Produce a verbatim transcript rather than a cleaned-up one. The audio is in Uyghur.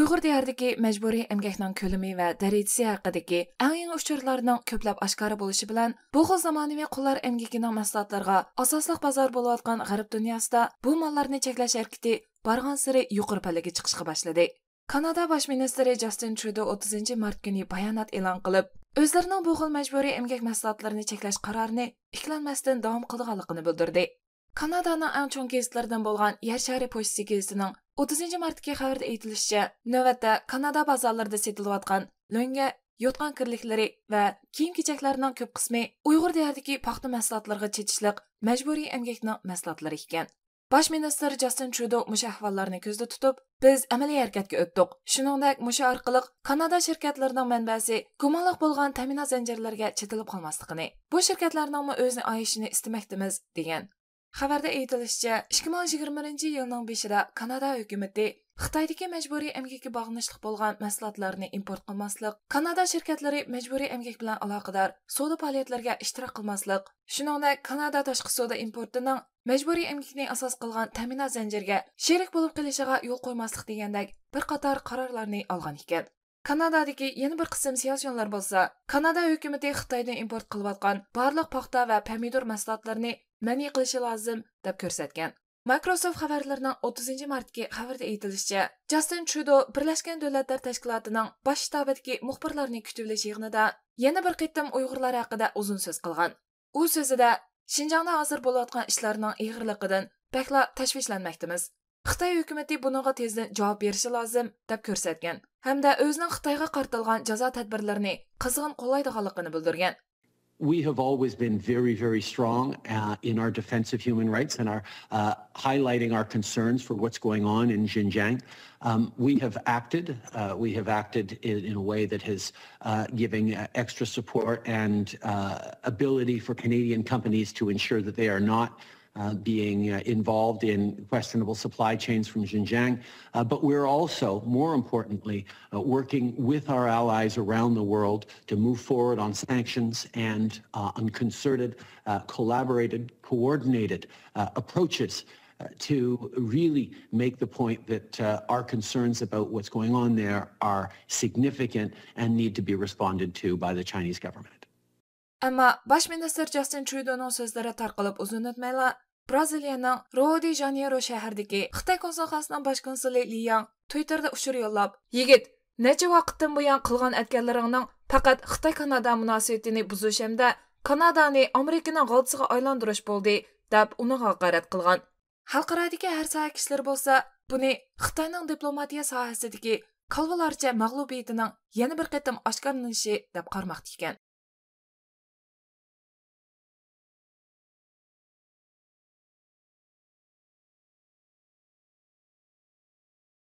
ئۇيغۇر دىيارىدىكى مەجبۇرىي ئەمگەكنىڭ كۆلىمى ۋە دەرىجىسى ھەققىدىكى ئەڭ يېڭى ئۇچۇرلارنىڭ كۆپلەپ ئاشكارا بولۇشى بىلەن، بۇ خىل زامانىۋى قۇللار ئەمگىكىنىڭ مەھسۇلاتلىرىغا ئاساسلىق بازار بولۇۋاتقان غەرب دۇنياسىدا بۇ ماللارنى چەكلەش ھەرىكىتى بارغانسېرى يۇقىرى پەللىگە چىقىشقا باشلىدى. كانادا باش مىنىستىرى جاستىن ترۇدو ئوتتۇزىنچى مارت كۈنى بايانات ئېلان قىلىپ، ئۆزلىرىنىڭ بۇ خىل مەجبۇرىي ئەمگەك مەھسۇلاتلىرىنى چەكلەش قارارىنى ئىككىلەنمەستىن داۋام قىلىدىغانلىقىنى بىلدۈردى. كانادانىڭ ئەڭ چوڭ گېزىتلىرىدىن بولغان يەر شارى پوچتىسى گېزىتىنىڭ ئوتتۇزىنچى مارتتىكى خەۋىرىدە ئېيتىلىشىچە، نۆۋەتتە كانادا بازارلىرىدا سېتىلىۋاتقان لۆڭگە، يوتقان كىرلىكلىرى ۋە كىيىم-كېچەكلەرنىڭ كۆپ قىسمى ئۇيغۇر دىيارىدىكى پاختا مەھسۇلاتلىرىغا چېتىشلىق مەجبۇرىي ئەمگەكنىڭ مەھسۇلاتلىرى ئىكەن. باش مىنىستىر جاستىن ترۇدو مۇشۇ ئەھۋاللارنى كۆزدە تۇتۇپ، بىز ئەمەلىي ھەرىكەتكە ئۆتتۇق. شۇنىڭدەك مۇشۇ ئارقىلىق كانادا شىركەتلىرىنىڭ مەنبەسى گۇمانلىق بولغان تەمىنات زەنجىرلىرىگە چېتىلىپ قالماسلىقىنى، بۇ شىركەتلەرنىڭمۇ ئۆزىنى ئايىشىنى ئىستىمەكتىمىز، دېگەن. خەۋەردە ئېيتىلىشىچە، ئىككى مىڭ يىگىرمە بىرىنچى يىلنىڭ بېشىدا كانادا ھۆكۈمىتى خىتايدىكى مەجبۇرىي ئەمگەككە باغلىنىشلىق بولغان مەھسۇلاتلارنى ئىمپورت قىلماسلىق، كانادا شىركەتلىرى مەجبۇرىي ئەمگەك بىلەن ئالاقىدار سودا پائالىيەتلىرىگە ئىشتىراك قىلماسلىق، شۇنىڭدەك كانادا تاشقى سودا ئىمپورتىنىڭ مەجبۇرىي ئەمگىكىنى ئاساس قىلغان تەمىنات زەنجىرىگە شېرىك بولۇپ قېلىشىغا يول قويماسلىق دېگەندەك بىر قاتار قارارلارنى ئالغان ئىكەن. كانادادىكى يەنە بىر قىسىم سىياسىيونلار بولسا، كانادا ھۆكۈمىتى خىتايدىن ئىمپورت قىلىۋاتقان بارلىق پاختا ۋە پەمىدۇر مەھسۇلاتلىرىنى مەنئى قىلىشى لازىم، دەپ كۆرسەتكەن. مايكروسوفت خەۋەرلىرىنىڭ ئوتتۇزىنچى مارتتىكى خەۋىرىدە ئېيتىلىشىچە، جاستىن ترۇدو بىرلەشكەن دۆلەتلەر تەشكىلاتىنىڭ باش شتابىدىكى مۇخبىرلارنى كۈتۈۋېلىش يىغىنىدا يەنە بىر قېتىم ئۇيغۇرلار ھەققىدە ئۇزۇن سۆز قىلغان. ئۇ سۆزىدە، شىنجاڭدا ھازىر بولۇۋاتقان ئىشلارنىڭ ئېغىرلىقىدىن بەكلا تەشۋىشلەنمەكتىمىز. خىتاي ھۆكۈمىتى بۇنىڭغا تېزدىن جاۋاب بېرىشى لازىم، دەپ كۆرسەتكەن ھەمدە ئۆزىنىڭ خىتايغا قارىتىلغان جازا تەدبىرلىرىنى قىزغىن قوللايدىغانلىقىنى بىلدۈرگەن. We have always been very, very strong uh, in our defense of human rights and our uh, highlighting our concerns for what's going on in Xinjiang. Um, we have acted. Uh, we have acted in, in a way that has uh, giving uh, extra support and uh, ability for Canadian companies to ensure that they are not uh, being uh, involved in questionable supply chains from Xinjiang. Uh, but we're also, more importantly, uh, working with our allies around the world to move forward on sanctions and uh, on concerted, uh, collaborated, coordinated uh, approaches uh, to really make the point that uh, our concerns about what's going on there are significant and need to be responded to by the Chinese government. ئەمما باش مىنىستىر جاستىن ترۇدونىڭ سۆزلىرى تارقىلىپ ئۇزۇن ئۆتمەيلا، برازىلىيەنىڭ رىئو دې ژانېيرو شەھىرىدىكى خىتاي كونسۇلخانىسىنىڭ باش كونسۇلى لى ياڭ تويتتېردا ئۇچۇر يوللاپ، يىگىت، نەچچە ۋاقىتتىن بۇيان قىلغان ئەتكەنلىرىڭنىڭ پەقەت خىتاي كانادا مۇناسىۋىتىنى بۇزۇش ھەمدە كانادانى ئامېرىكىنىڭ غالتىسىغا ئايلاندۇرۇش بولدى، دەپ ئۇنىڭغا ھاقارەت قىلغان. خەلقئارادىكى ھەر ساھە كىشىلىرى بولسا بۇنى خىتاينىڭ دىپلوماتىيە ساھەسىدىكى كالۋىلارچە مەغلۇبىيىتىنىڭ يەنە بىر قېتىم ئاشكارىلىنىشى دەپ قارىماقتا ئىكەن.